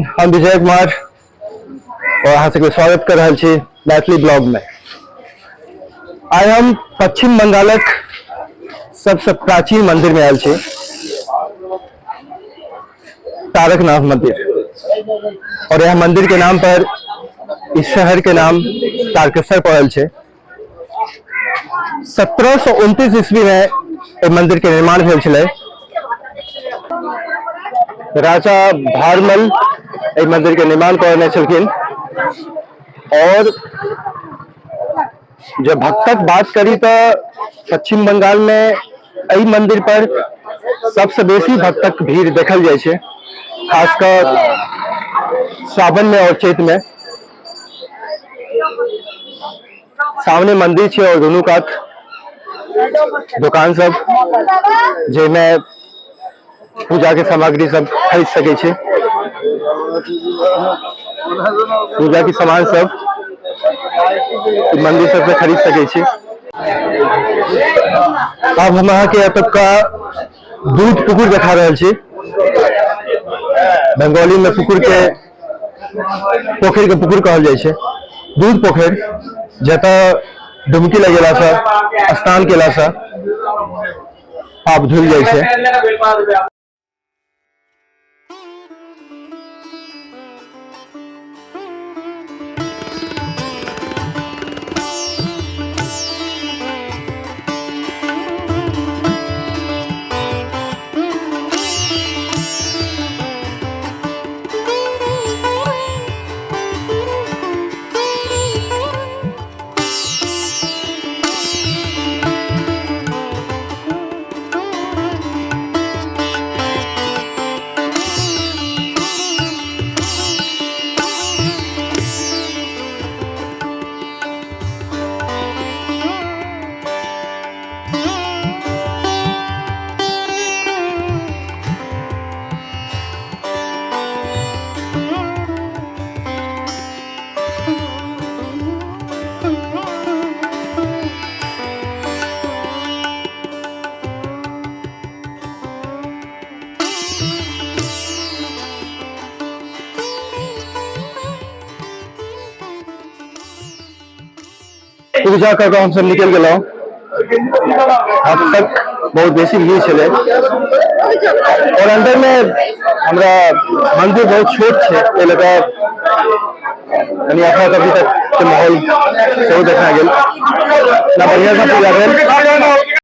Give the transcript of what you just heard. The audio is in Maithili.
हम विजय कुमार और अहाँ सबके स्वागत कर रहल छी मैथिली ब्लॉग में। आइ हम पश्चिम बंगालक सबसे प्राचीन मंदिर में आयल छी, तारकनाथ मंदिर। और यह मंदिर के नाम पर इस शहर के नाम तारकेश्वर पड़ल छै। 1729 ईस्वी में एहि मंदिर के निर्माण भेल छलै। राजा भारमल एहि मंदिर के निर्माण करने छलखिन। और जब भक्तक बात करी तो पश्चिम बंगाल में एहि मंदिर पर सबसे बेसी भक्तक भीड़ देखल जाइ छै, खासकर सावन में और चैत में। सामने मंदिर छै और दुनू कात दुकान सब, जाहिमे पूजा के सामग्री सब खरीद सकै छी। पूजा के सामान सब मंदिर सब से खरीद सकै छी। आब हम अहाँके एतुका दूध पुकुर देखा रहल छी। बंगाली में पुकुर के पोखरि के पुकुर कहल जाइ छै। दूध पोखरि, जतऽ डुबकी लगेलासँ, स्नान केलासँ पाप धुलि जाइ छै। पूजा कऽ कऽ हमसब निकलि गेलहुँ। अब तक बहुत बेसी भीड़ छलै और अंदर में हमरा मंदिर बहुत छोट छै, एहि लऽ कऽ कनि अफरा तफरी तक के माहौल सेहो देखना गेल ना। बढ़िया सँ पूजा भेल।